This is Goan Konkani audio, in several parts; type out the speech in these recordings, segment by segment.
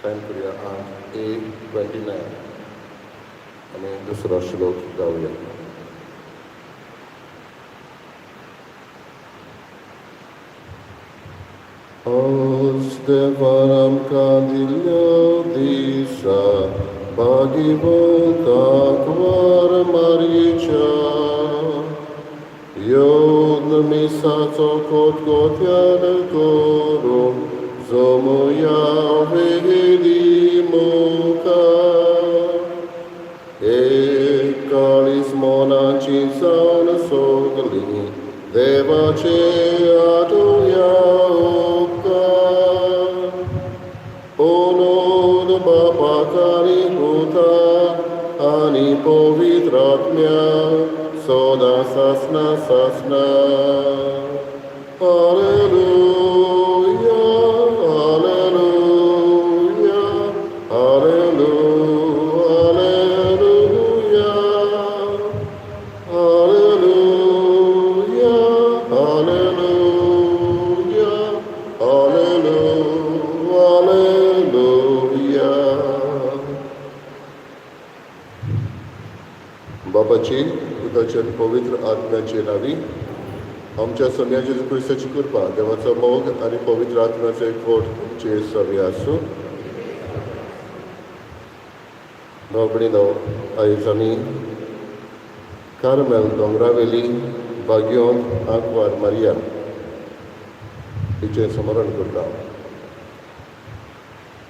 टायम करूया आंक 8:29 आनी दुसरो श्लोक गावया. आज देवान आमकां दिल्ल्या दिसा भागिवंत आंकवार मारयेच्या येवन मिसाचो कोतकोत्यान करून जमया वेदी मुखार. एक काळीज मनाची जावन सगलीं देवाचे आदुया उपकार. ओनून बापाक आनी पुताक आनी पवित्र आत्म्याक सदां सासना सासना. Hallelujah, hallelujah, hallelujah, hallelujah, hallelujah, hallelujah. बापाची, पुताची आनी पवित्र आत्म्याचे नांवी. आमच्या सोम्या जेजू क्रिस्ताची कृपा, देवाचो मोग आनी पवित्र आत्म्याचो एकवट तुमचे सवी आसूं. भाव भयणीनो, आयज आमी कार्मेल दोंगरावेली भाग्यवंत आंकवार मारिया हिचें स्मरण करता.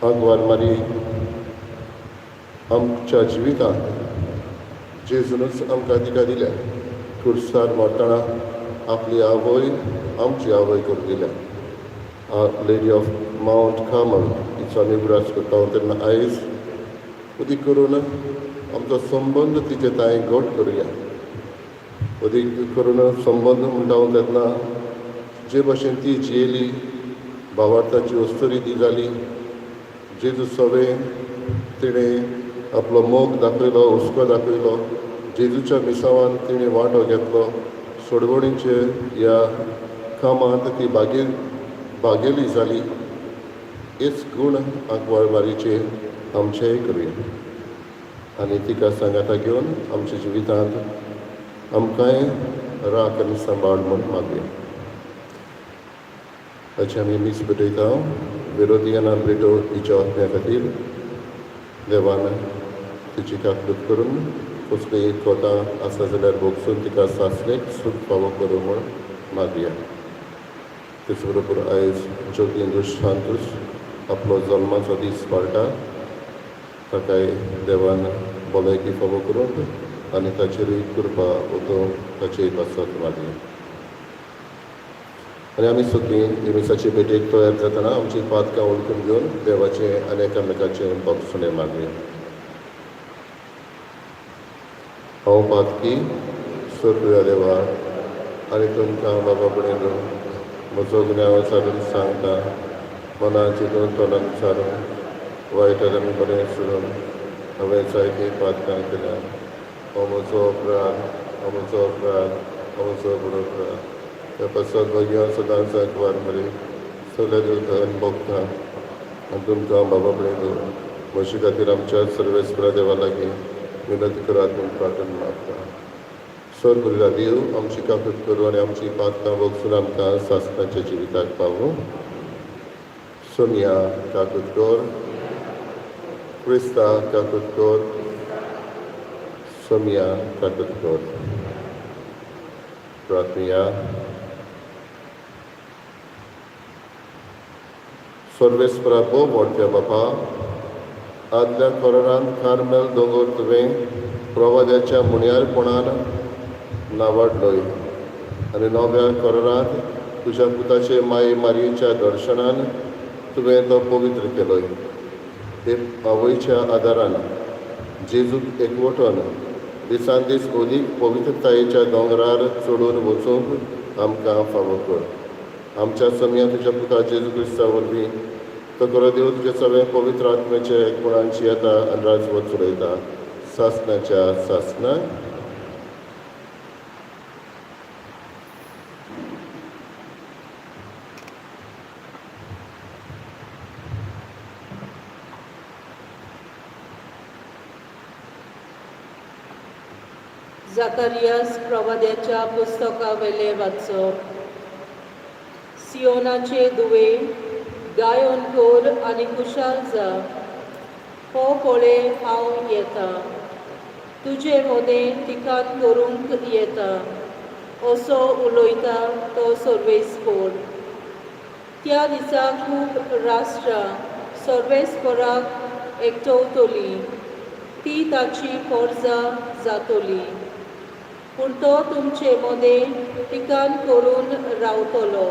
आंकवार मारी आमच्या जिवितांत जेजूनच आमकां तिका दिल्या. खुर्सार मरतना आपली आवय, आमची आवय करून दिल्या. लेडी ऑफ मावंट कार्मल हिचो आमी उगडास करता तेन्ना आयज अदीक करून आमचो संबंद तिचे तांय घट करुया. अदीक करून संबंद म्हणटा हांव तेन्ना जे भशेन ती जियेली, भावार्थाची अस्तुरी ती जाली, जेजू सवें तिणें आपलो मोग दाखयलो, हुस्को दाखयलो, जेजूच्या मिसावान तिणें वांटो घेतलो, सोडवणीचे ह्या कामांत ती भागेली जाली. हेच गूण आंकवार मारीचे आमचेय करुया आनी तिका सांगाता घेवन आमच्या जिवितांत आमकांय राख आनी सांबाळ म्हूण मागया. ताचें आमी मीस भेटयता विरोधियाना ब्रिटो हिच्या आत्म्या खातीर. देवान तिची काकूत करून कसलीय कोतां आसा जाल्यार भोगसून तिका सासणेक सूख फावो करूं म्हूण मागया. तेच बरोबर आयज जोगेंद्र शांतूस आपलो जल्माचो दीस पाळटा. ताकाय देवान भलायकी फावो करून आनी ताचेरूय कृपा ओतोवंक ताचे पासत मागया. आनी आमी सगळीं मिसाचे भेटेक तयार जातना आमची पातकां वळखून घेवन देवाचें आनी एकामेकाचें भोगसणें मागया. हांव पातकी सोदया देवा आनी तुमकां बाबा भयणीनो म्हजो गुन्यांव विचारून सांगता. मनान चिंतून, तोंडान विचारून, वायट आनी बरें सोडून हांवें जायतीं पातकां केल्या. हो म्हजो अपराध, हो म्हजो अपराध, हो म्हजो व्हड अपराध. त्या पासत भगवान सदांच आंकवार मरे, सगल्या देवतान भोगता आनी तुमकां बाबा भयणीनो म्हजे खातीर आमच्या सर्वेस्परा देवा लागीं विनंती करात म्हूण प्रार्थना मागता. सर्व देव आमची काकूत करूं आनी आमची पातकां भोगसून आमकां सासणाच्या जिविताक पावूं. सोनिया काकूत कर, क्रिस्ता काकूत कर, सोनिया काकूत कर. प्रार्थना. सर्वेस्परा भोव मोठ्या बापा, आदल्या कोरारांत कार्मेल दोंगर तुवें प्रवाद्याच्या मुणयारपणान नावाडलोय आनी नव्या कोरारांत तुज्या पुताचे माये मारयेच्या दर्शनान तुवें तो पवित्र केलोय. ते आवयच्या आदारान जेजूक एकवटून दिसान दीस अदीक पवित्रतायेच्या दोंगरार चडून वचूंक आमकां फावो कर. आमच्या सोम्या तुज्या पुता जेजू क्रिस्ता वरवीं, तो खरो देव तुज्या सगळ्या पवित्र आत्म्याच्या एकपणांची येता आनी राजवट चलयता सासणाच्या सासणाक. जाकारियास प्रवाद्याच्या पुस्तकावेले वाचप. सियोनाचे दुवे, गायोन कर आनी खुशाल जा. हो पळय, हांव येता, तुजे मदें ठिकाण करूंक येता, असो उलयता तो सर्वेस्पोर. त्या दिसा खूब राष्ट्रां सर्वेस्पराक एकटवतलीं, ती ताची पोरजा जातली, पूण तो तुमचे मदें ठिकाण करून रावतलो.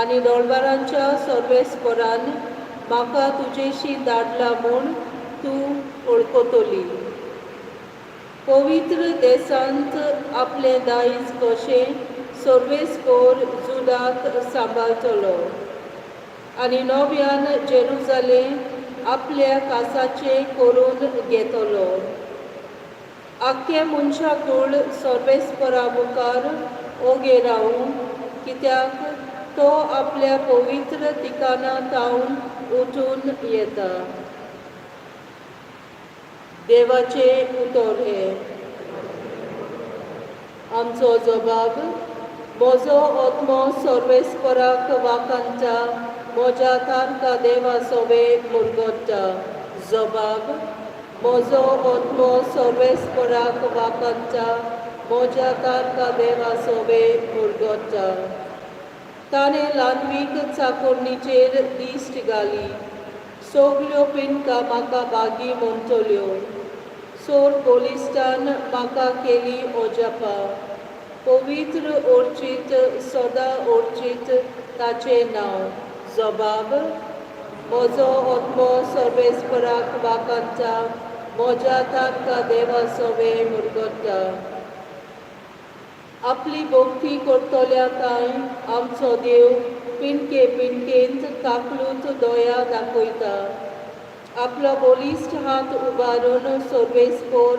आनी दळबारांच्या सर्वेस्परान म्हाका तुजेशी धाडला म्हूण तूं वळखतली. पवित्र देसांत आपलें दायज कशें सर्वेस्पोर जुदाक सांबाळटलो आनी नव्यान जेरुजालें आपल्या कासाचें करून घेतलो. आख्खें मनशाकूळ सर्वेस्परा मुखार ओगे रावूं, कित्याक तो आपल्या पवित्र ठिकाणा तावन उठून येता. देवाचें उतर हें. आमचो जबाब. म्हजो आत्मो सर्वेस्पराक वाखाणटा, म्हज्या तारका देवा सोवे मुरगट्टा. जबाब. म्हजो आत्मो सर्वेस्पराक वाखाणटा, म्हज्या तारका देवा सोवे मुरगट्टा. ताणें ल्हानवीक चाकोरणीचेर दिश्ट घाली. सगल्यो पिनका म्हाका बागी म्हणटल्यो. सोर बोलिस्टान म्हाका केली ओजापा. पवित्र ओर्चीत सदां ओर्चीत ताचें नांव. जबाब. म्हजो आत्मो सर्वेस्पराक वाखाणटा, म्हज्या तारका देवा सोवे मुरगट्टा. आपली भक्ती करतल्या कांय आमचो देव पिनके पिनकेंत काकलूत दया दाखयता. आपलो बलिश्ट हात उबारून सर्वेस्पोर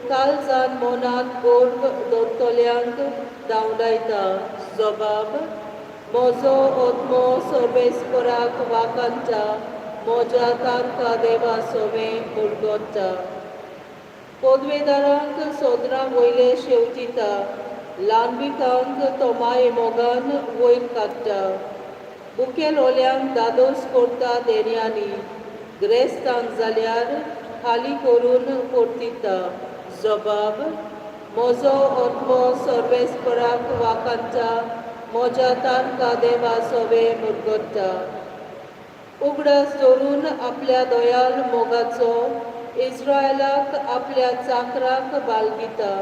काळजान मनांत गर्व दवरतल्यांक धांवडायता. जबाब. म्हजो आत्मो सर्वेस्पराक वाखाणटा, म्हज्या तारका देवा सोवे मुरगट्टा. पदवेदारांक सोदरां वयले शेवटिता, ल्हानविकांक तो माये मोगान वयर काडटा. मुखेलोल्यांक दादोस करता देण्यांनी, ग्रेस्तांक जाल्यार खाली करून परतिता. जबाब. म्हजो आत्मो सर्वेस्पराक वाखाणटा, म्हज्या तारका देवा सोवे मुरगट्टा. उगडास दवरून आपल्या दयाल मोगाचो इस्रायलाक आपल्या चाकराक बालगिता.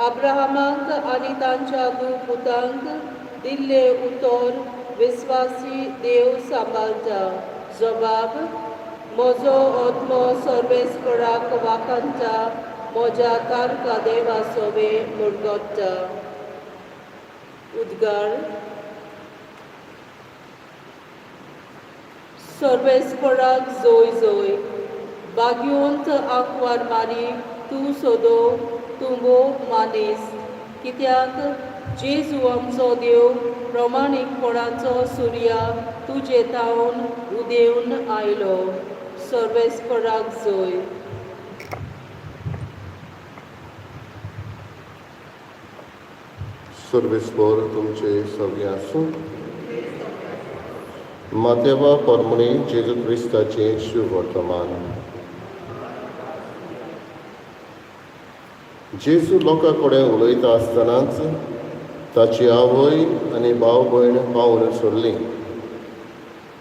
अब्राहमाक आनी तांच्या पुतांक दिल्लें उतर विस्वासी देव सांबाळटा. जबाब. म्हजो आत्मो सर्वेस्पराक वाखाणटा, म्हज्या तारका देवा सोवे मुरगट्टा. उद्गार. सर्वेस्पराक जोय जोय. बागयोंत आंकवार मारी, तूं सोदो, तूं भोव मानेस्त, कित्याक जेजू आमचो देव प्रमाणीकपणाचो सुर्या तुजे तावन उदेवन आयलो. सर्वेस्पराक जोय. सर्वेस्पोर तुमचे सगळे आसूं. मातेवा परमणी जेजू क्रिस्ताचें शुभवर्तमान. जेजू लोकां कडेन उलयता आसतनाच ताची आवय आनी भाव भयण पावून सोडली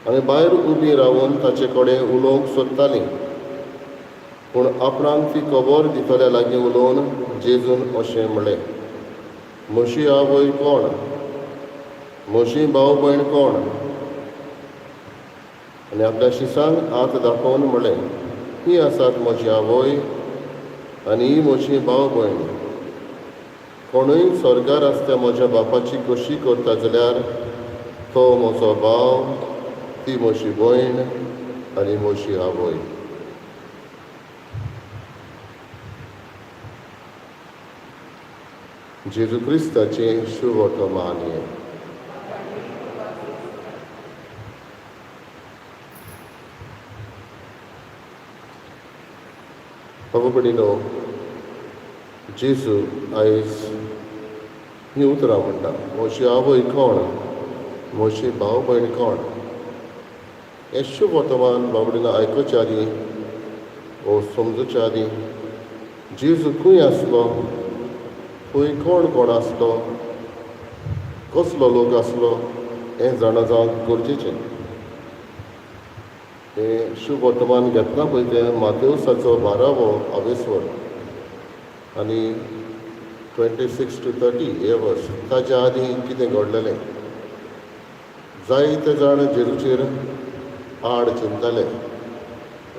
आनी भायर उबी रावन ताचे कडेन उलोवंक सोदतालीं. पूण आपणाक ती खबर दितल्या लागीं उलोवन जेजून अशें म्हणलें, म्हजी आवय कोण, म्हजी भाव भयण कोण? आनी आपल्या शिसांक हात दाखोवन म्हणलें, ही आसात म्हजी आवय आनी ही म्हजी भाव भयण. कोणूय स्वर्गार आसता म्हज्या बापाची कशी करता जाल्यार तो म्हजो भाव, ती म्हजी भयण आनी म्हजी आवय. जेजू क्रिस्ताचें शुभवर्तमान हें. बाबा भयणीनो, जेजू आयज हीं उतरां म्हणटा, म्हजी आवय कोण, म्हजी भाव भयण कोण. हें शुभ वर्तमान बाबडीन आयकुचे आदीं वो समजुचे आदीं जेजू खंय आसलो, खंय कोण कोण आसलो, कसलो लोक आसलो हें जाणा जावंक गरजेचें. हें शुभ वर्तमान घेतना पळय तें मातेवसाचो बारावो आवेस्वर आनी 26 to 30 हे वर्स. ताच्या आदीं कितें घडलेलें, जायते जाण जेजूचेर आड चिंतताले,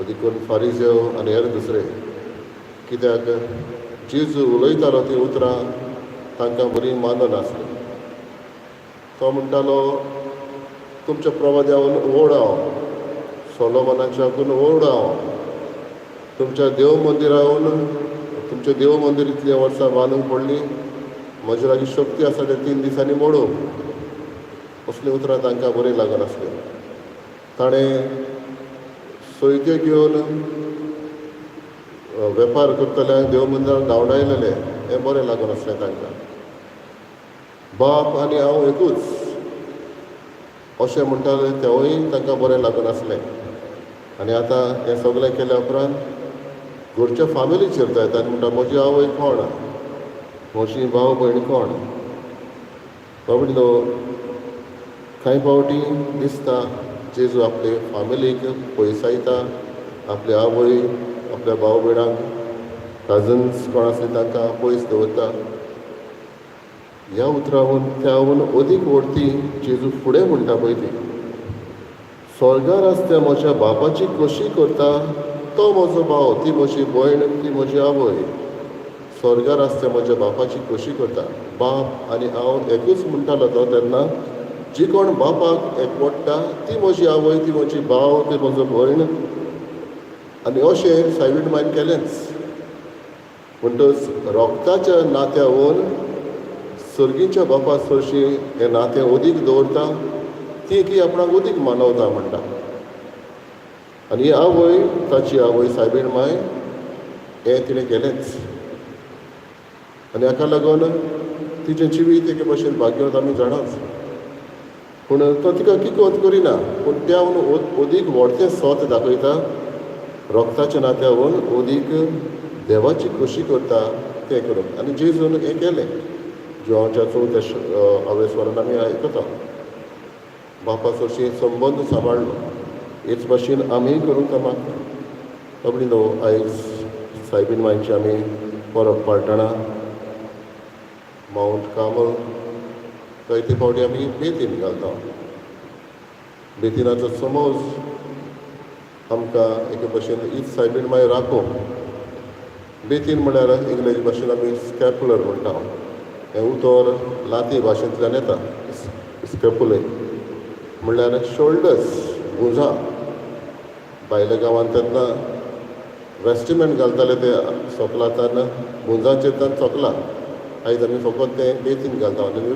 देखून फारिजेव आनी हेर दुसरे, कित्याक जेजू उलयतालो तीं उतरां तांकां बरीं माननासलीं. तो म्हणटालो, तुमच्या प्रवाद्यावन व्हड हांव, सोलोमनाच्याकून व्हड हांव, तुमच्या देव मंदिरावन, तुमच्या देव मंदिर इतलीं वर्सां बांदूंक पडलीं, म्हज्या लागीं शक्ती आसा ते 3 दिसांनी मोडूंक. असलीं उतरां तांकां बरीं लागनासलीं. ताणें सोयत्यो घेवन वेपार करतल्यांक देव मंदिरान धांवडायलेलें, हें बरें लागनासलें तांकां. बाप आनी हांव एकूच अशें म्हणटाले, तेवूय तांकां बरें लागनासलें. आनी आतां हें सगळें केल्या उपरांत घरच्या फामिलीचेर जायता आनी म्हणटा, म्हजी आवय कोण, म्हजी भाव भयण कोण. बाबडो कांय फावटी दिसता जेजू आपले फामिलीक पयसायता, आपले आवय आपल्या भाव भयणांक, कजन्स कोण आसले तांकां पयस दवरता. ह्या उतरावन त्याहून अदीक व्हडती जेजू फुडें म्हणटा पळय ती, स्वर्गार आसता म्हज्या बापाची कशी करता तो म्हजो भाव, ती म्हजी भयण, ती म्हजी आवय. स्वर्गार आसता म्हज्या बापाची कशी करता. बाप आनी हांव एकूच म्हणटालो तो तेन्ना, जी कोण बापाक एकवडटा ती म्हजी आवय, ती म्हजी भाव, ती म्हजो भयण. आनी अशें सायबीण मायन केलेंच. म्हणटच रोगताच्या नात्यावन सर्गीच्या बापा सरशी हें नातें अदीक दवरता, ती की आपणाक अदीक मानवता म्हणटा. आनी ही आवय, ताची आवय सायबीण माय, हें तिणें केलेंच. आनी हाका लागून तिचें जिवीत एके भशेन भाग्यवंत आमी जाणाच. पूण तो तिका किकोत करिना, पूण त्याहून अदीक व्हडचें सत दाखयता, रोगताच्या नात्याहून अदीक देवाची खोशी करता तें करून. आनी जेजून हें केलें. जुवांच्या चवथ्या आवेस्वरान आमी आयकता, बापा सरशी संबंद सांबाळ्ळो. हेच भाशेन आमीय करूंक मागता. बाबडी न्हू, आयज सायबीण मांयची आमी परब पाळटना मावंट कार्मल जायते फावटी आमी बेतीन घालता. बेतिनाचो समज आमकां एके भशेन हीच सायबीण माय राखूंक. बेतीन म्हळ्यार इंग्लीश भाशेन आमी स्कॅपुलर म्हणटा. हें उतर लाती भाशेंतल्यान येता. स्कॅपुले म्हणल्यार शोल्डर्स, भुजां. भायल्या गांवांत तेन्ना वेस्टिमेंट घालताले ते सोकलातान भुजांचेर तान चोकलां. आयज आमी फकत तें बेतीन घालता. आनी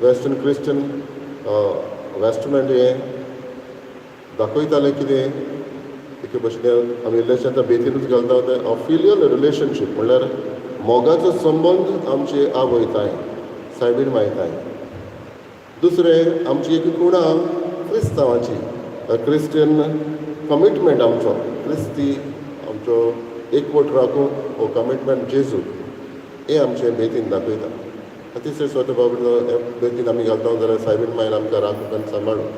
वेस्टर्न क्रिश्चन वेस्टमेंट हें दाखयतालें कितें एके भशेन आमी इल्लेशें आतां बेतीनूच घालता तें फिलियल रिलेशनशीप म्हणल्यार मोगाचो संबंद आमचे आवय ताय, सायबीण माय ताय. दुसरें, आमची एक कुणां क्रिस्तांवाची, क्रिस्टियन कमिटमेंट आमचो, क्रिस्ती आमचो एकवट राखूंक हो कमिटमेंट जेजू हें आमचें बेतीन दाखयता. तिसरें स्वता बाबा बेतीन आमी घालता जाल्यार सायबीण मायन आमकां राखूंक आनी सांबाळूंक.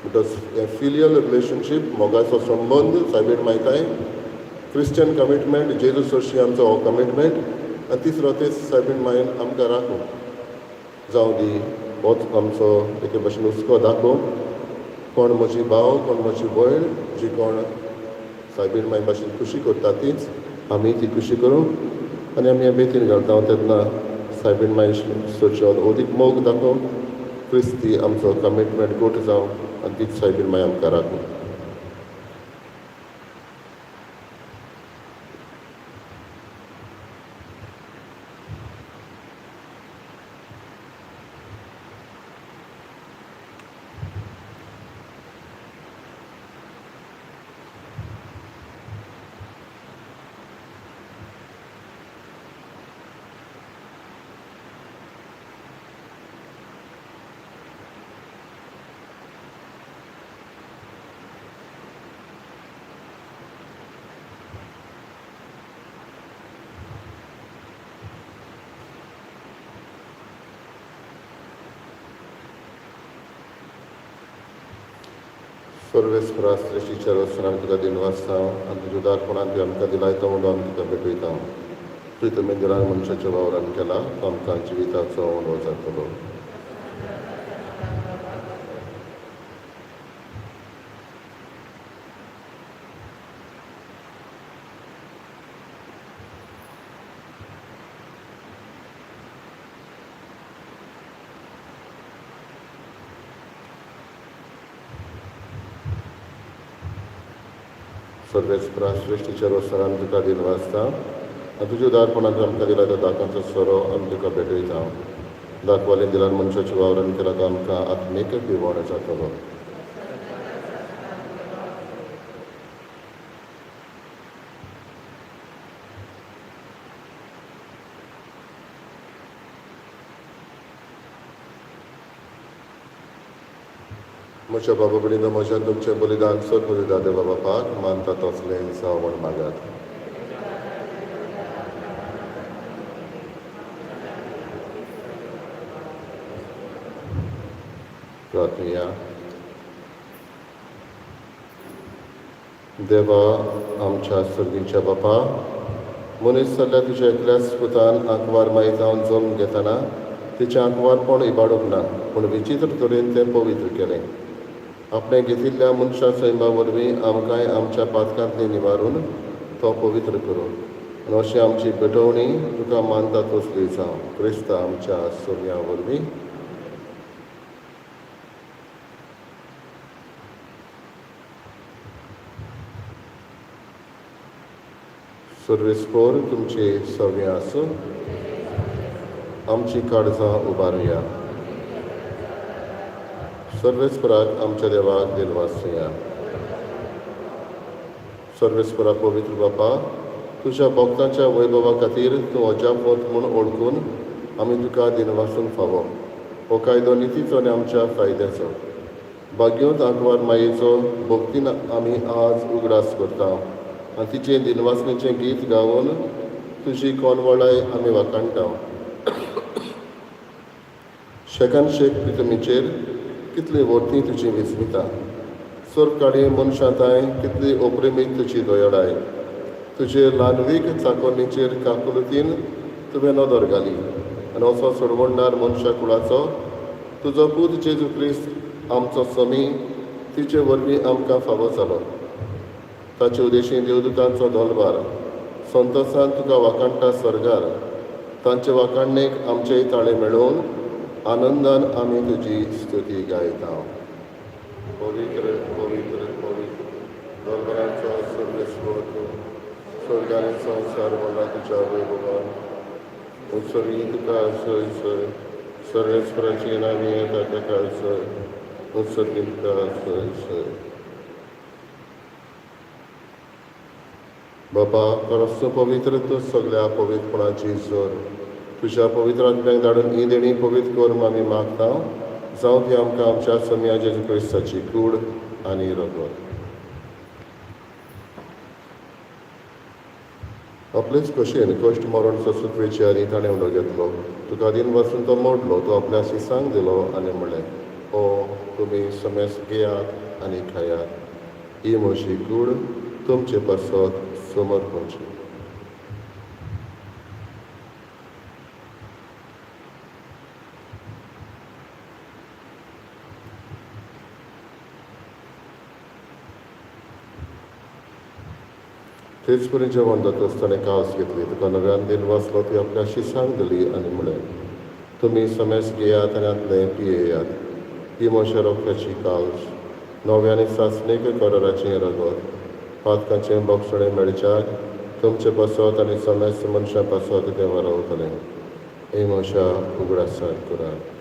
Because हें फिलियल रिलेशनशीप, मोगाचो संबंद सायबीण मायताय, क्रिश्चन कमिटमेंट जेजू सरशी आमचो हो कमिटमेंट. आनी तिसरो तेच सायबीण मायन आमकां राखूंक. जावं दी होच आमचो एके भशेन हुस्को दाखोवंक, कोण म्हजी भाव, कोण म्हजी भयण, जी कोण सायबीण माय भाशेन खुशी करता तीच आमी ती खुशी करूंक. आनी आमी हें बेतीन घालता तेन्ना सायबीण माय सरशी अदीक मोग दाखोवंक, क्रिस्ती आमचो कमिटमेंट गोट जावं आनी तीच सायबीण माय आमकां राखूं. सर्वेस्परा सृश्टीच्या रचना आमी तुका दिनवासता आनी तुज्या उदारपणान तुवें आमकां दिलाय तो उंडो आमी तुका भेटयता. तुवें तुमी दिलान मनशाच्या वावरान केला तो आमकां जिविताचो उंडो जातलो. सर्वेस्परा सृश्टीच्या रोसरान आमी तुका दिनवासता आनी तुज्या उदारपणान तुवें आमकां दिला त्या दाकांचो सोरो आमी तुका भेटयता. दाखवाले दिलान मनशाच्या वावरान केला तो आमकां आत्मीक पिवण जातलो. म्हज्या बाबा भयणीनो, म्हज्यान तुमचें बलिदान सर्व देवा बापाक मानता तसलें जावं म्हूण मागात. प्रार्थया. देवा आमच्या सर्गीच्या बापा, मनीस जाल्ल्या तुज्या एकल्याच पुतान आंकवार माई जावन जल्म घेतना तिचें आंकवारपण इबाडूंक ना, पूण विचित्र तरेन तें पवित्र केलें. आपणें घेतिल्ल्या मनशा सैमा वरवीं आमकांय आमच्या पातकांतली निवारून तो पवित्र करूं आनी अशी आमची भेटवणी तुका मानता तसली जावं, क्रिस्ता आमच्या सोम्या वरवीं. सर्वेस्पोर तुमचे सव्या आसूं. आमची काळजां उबारुया. सर्वेस्पराक आमच्या देवाक दिनवासया. सर्वेस्परा पवित्र बापा, तुज्या भक्तांच्या वैभवा खातीर तूं अजापवंत म्हूण वळखून आमी तुका दिनवासूंक फावो. हो कायदो नितीचो आनी आमच्या फायद्याचो. भाग्यवंत आंकवार मायेचो भक्तीन आमी आज उगडास करता आनी तिचें दिनवासणेचें गीत गावन तुजी कोनवळाय आमी वाखाणटा. शेकान शेक प्रितमीचेर कितली वर्ती तुजी विस्मिता, सर्व काडये मनशां तांय कितली ओप्रेमीक तुजी दयाळाय. तुजे ल्हानवीक चाकोरणीचेर काकुलतीन तुवें नदर घाली आनी असो सोडवणदार मनशा कुळाचो तुजो पूत जेजू क्रिस्त आमचो समी तिचे वरवीं आमकां फावो जालो. ताचे उदेशी देवदूतांचो दलबार संतोसान तुका वाखाणटा सर्गार. तांचे वाखाणणेक आमचेय ताळे मेळोवन आनंदान आमी तुजी स्तुती गायता. पवित्र पवित्र पवित्र दलबरांचो सर्वेस्वर तूं, स्वर्ग आनी संवसार भरला तुज्या वैभवान. उत्सर्गी तुका सय सय, सर्वेस्पराची नावी येता ताका सय, उत्सर्गी तुका सय सय. बापा, खरोच तूं पवित्र, तूं सगळ्या पवित्रपणाची जोर. तुज्या पवित्र आत्म्याक धाडून ही देणी पवित्र कर म्हूण आमी मागता. जावं ती आमकां आमच्या सोम्या जेजू क्रिस्ताची कूड आनी रगत. आपलेच खोशयेन कश्ट मरण सोंसुकवेचे आनी ताणें उलो घेतलो. तुका दिनवासून तो मोडलो, तो आपल्या शिसांक दिलो आनी म्हणलें, ओ तुमी समेस घेयात आनी खायात, ही म्हजी कूड तुमचे पासत समर्पणची. तेच परी जेवण जातच ताणें कास घेतली, तुका नव्यान दिनवासलो, ती आपल्या शिसांक दिली आनी म्हणलें, तुमी समेस घेयात आनी हांतलें पियेयात, ही म्हज्या रोगताची काल्स, नव्या आनी सासणीक कराराचें रगत, पातकाचें बोगसणें मेळच्याक तुमचे पासत आनी समेस्त मनशां पासत तें वरवतलें. हे म्हज्या उगडासाक करात.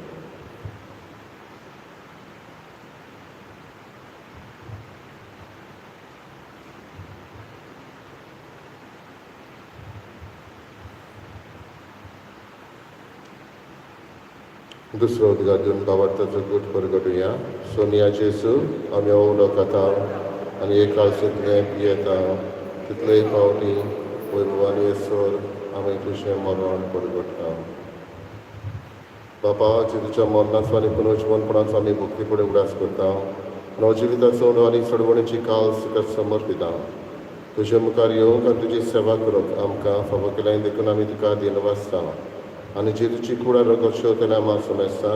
दुसरो उद्गार दिवन भावार्थाचो गूट परगटुया. सोनिया जेजू, आमी हो उदक खाता आनी एक काळशेंतलें पियेता, तितलेय फावटी वैभवान येसर आमी तुजें मरण परगट्टा. बापा, जेजूच्या मरणाचो आनी पुनर्जिवनपणाचो आमी भक्ती फुडें उगडास करता नवजिविताचो आनी सोडवणीची काल तुका समर्पिता. तुजे मुखार येवंक आनी तुजी सेवा करूंक आमकां फावो केल्याय देखून आमी तुका दिनवासता आनी जेजूची कुडा रगत शेवतल्या आमा समेस्ता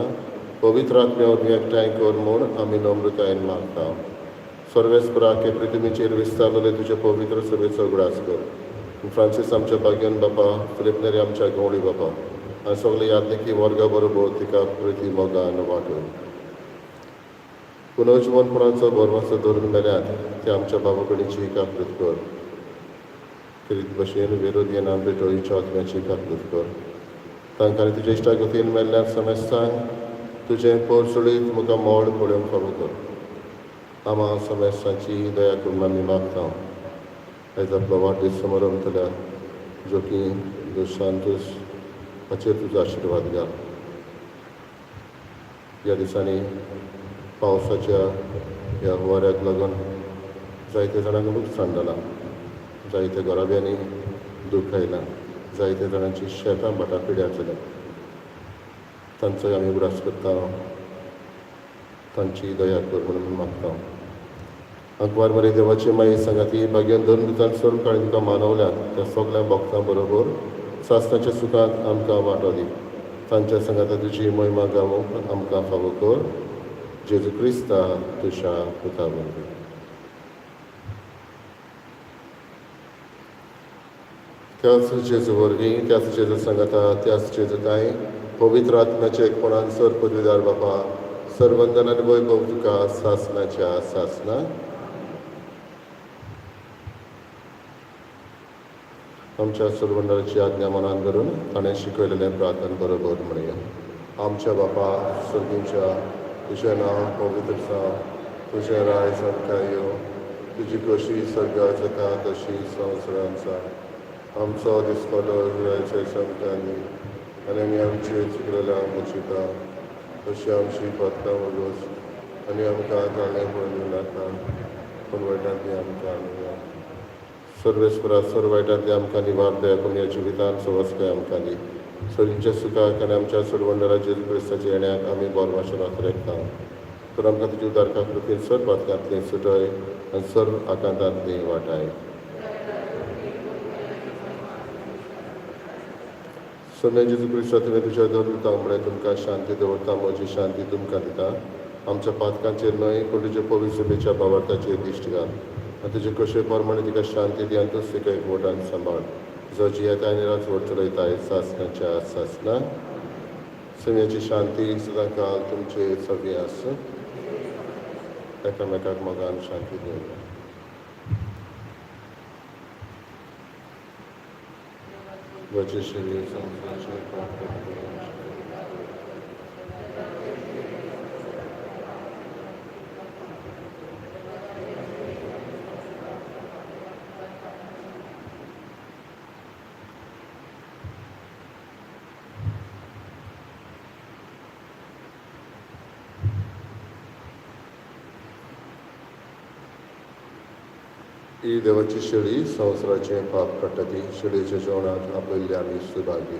पवित्र आत्म्या वरवीं एकठांय कर म्हूण आमी नम्रतायेन मागता. सर्वेस्परा के पृथ्वीचेर विस्तारलेले तुजे पवित्र सभेचो उगडास कर. फ्रांसीस आमच्या भाग्यान बापा, फिलीप नेरी आमच्या गवळी बापा आनी सगळे यादनिकी वर्गा बरोबर तिका प्रिती मोगान वाटून पुनर्जिवनपणाचो भरवंसो धरून मेल्यात ते आमच्या बाबा कडेची काकृत कर. किरीत भशेन विरोध येना बेटोळीच्या आत्म्याची काकृत कर. तांकां तुज्या इश्टागतीन मेल्ल्या समेस्तांक तुजें पोरसुळीत मुखार मोड पळोवंक फावो कर. आमा समेस्तांची दया करून आमी मागता. आयज आपलो वाडदीस समारंभ जोकी दोस सांतोस हाचेर तुजो आशिर्वाद घाल. ह्या दिसांनी पावसाच्या ह्या हुवाऱ्याक लागून जायते जाणांक लुकसाण जालां, जायते घराब्यांनी दूख आयलां, जायते जाणांची शेतां भाटां पिड्यार जाल्यात. तांचोय आमी उगडास करता, तांची दया कर म्हणून आमी मागता. आंकवार मरे देवाची माई सांगाती भाग्यान धरून दितान सर्व काळी तुका मानवल्यात त्या सगल्या भक्तां बरोबर सासणाच्या सुखांत आमकां वांटो दी. तांच्या सांगाता तुजी महिमा गावोवंक आमकां फावो कर. जेजू क्रिस्ता तुज्या पुता वरवीं. त्याच जेजू वरवीं, त्याच जेजू सांगाता, त्याच जेजू ताई पवित्र आत्म्याच्या एकपणान सर पदवीदार बापा सर्वंदन आनी वैभव तुका सासणाच्या सासना. आमच्या सर्वंदराची आज्ञा मनान धरून ताणें शिकयलेलें प्रार्थना बरोबर म्हणया. आमच्या बापा सर्गींच्या, तुजें नांव पवित्र जावं, तुजें राय सामकें येवं, तुजी कशी सर्गार जाता तशी संवसारांत जावं. आमचो दिसपटो सामक्यांनी आनी आमी आमचे चुकलेल्या मोचिता तशी आमची पत्ता वगोस आनी आमकां ताळें पडून नाका पूण वायटांतली आमकां निवार. सर्वेस्परा सर्व वायटांतली आमकां निवार दया करून ह्या जिवितान सवस्काय आमकां दी. सर्गीच्या सुखाक आनी आमच्या सोडवणदारा जेजू क्रिस्ताच्या येण्याक आमी बोरवाशेन वाचरेकता. तर आमकां तुजी उदारका कृतीन सर्व पातकांतली सुटय आनी सर्व आकांतांतली वाटाय. सोम्या जेजू क्रिस्ता तुवें तुज्या धरून म्हळें तुमकां शांती दवरता, म्हजी शांती तुमकां दिता. आमच्या पातकांचेर न्हय पूण तुज्या पवित्र सभेच्या भावार्थाचेर दिश्ट घाल आनी तुजे कशे प्रमाणे तिका शांती दी आनी तूच तिका एकवटान सांबाळ. जो जियेता आनी राजवट चलयताय सासणाच्या सासना. सम्याची शांती सदांकाल तुमचे सगळें आसूं. एकामेकाक मोगान शांती दिवया. वचे शरीर संवसाराचें पाप काडटा. ही देवाची शेळी संवसाराचें पाप काडटा ती शेळयेच्या जेवणाक आपयल्ले आमी सुभागी.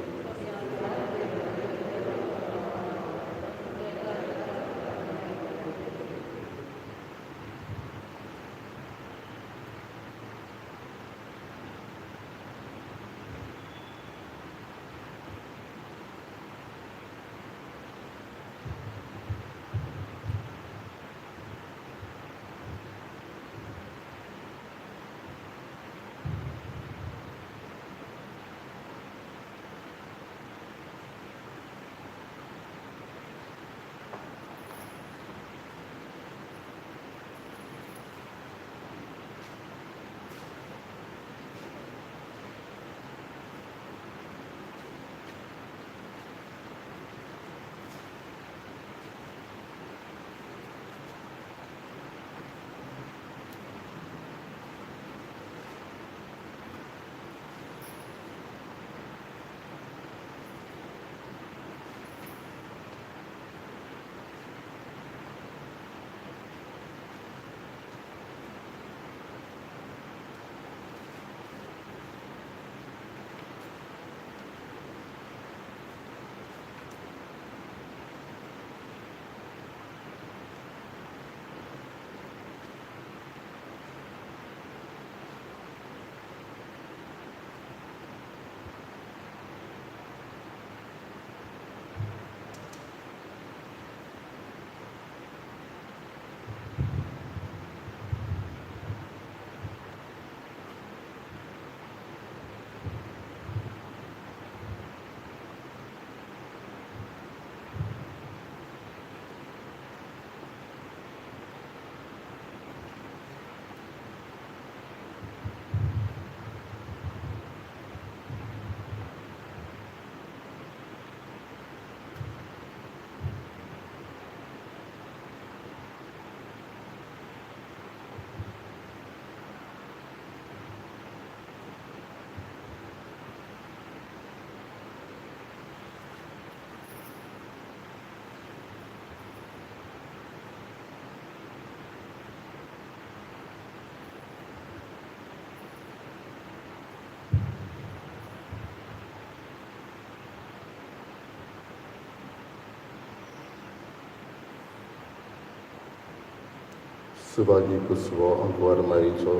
सुभागी कुसवो आंकवार मारीचो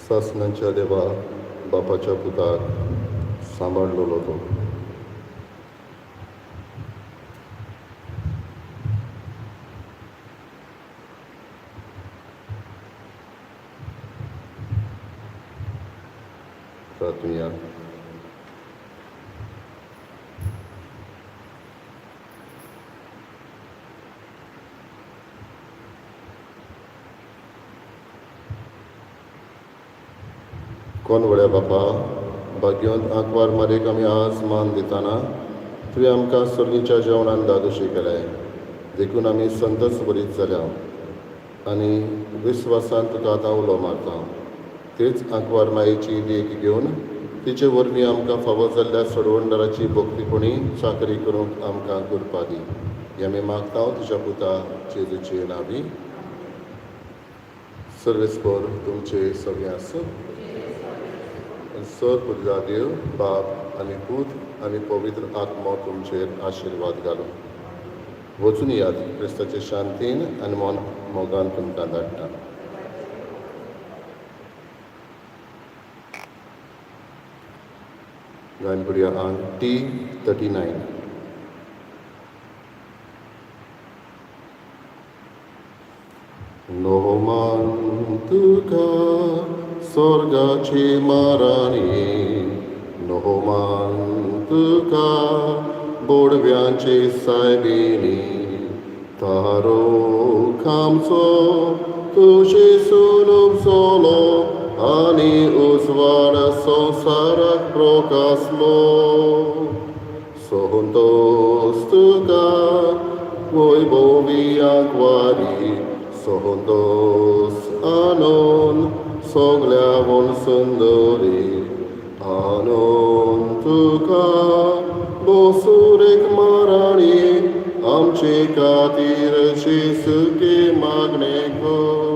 सासणाच्या देवा बापाच्या पुताक सांबाळलेलो तो. प्रार्थुया. कोण व्हड्या बापा, भाग्यवंत आंकवार मारीक आमी आज मान दितना तुवें आमकां सर्गीच्या जेवणान धादोशी केलें, देखून आमी संतोस बरीत जाल्या आनी विस्वासान तुका आतां उलो मारता. तेच आंकवार मायेची देख घेवन तिचे वरवीं आमकां फावो जाल्ल्या सोडवणदाराची भक्तीपणी चाकरी करूंक आमकां कृपा दी. हें आमी मागता तुज्या पुता जेजूचे नांवी. सर्वेस्पर तुमचे सगळें आसूं. सर पुजा देव बाप आनी पूत आनी पवित्र आत्मो तुमचेर आशिर्वाद घालूं. वचून याद क्रिस्ताचे शांतीन आनी मन मोगान तुमकां धाडटा. गायन करुया आंक T39. नोमान तुका स्वर्गाची माराणी, नोमान तुका बोडव्यांची सायबिणी, तारो खामचो तुजे सून उपजलो आनी उजवाड संवसाराक प्रकासलो. सोहंतोस तुका वैभवी आंकवारी, सोहंतोस आनंद सगल्यावन सुंदरी, आनंद तुका बोसुरेक माराणी, आमचे खातीर जेजूके मागणें कर.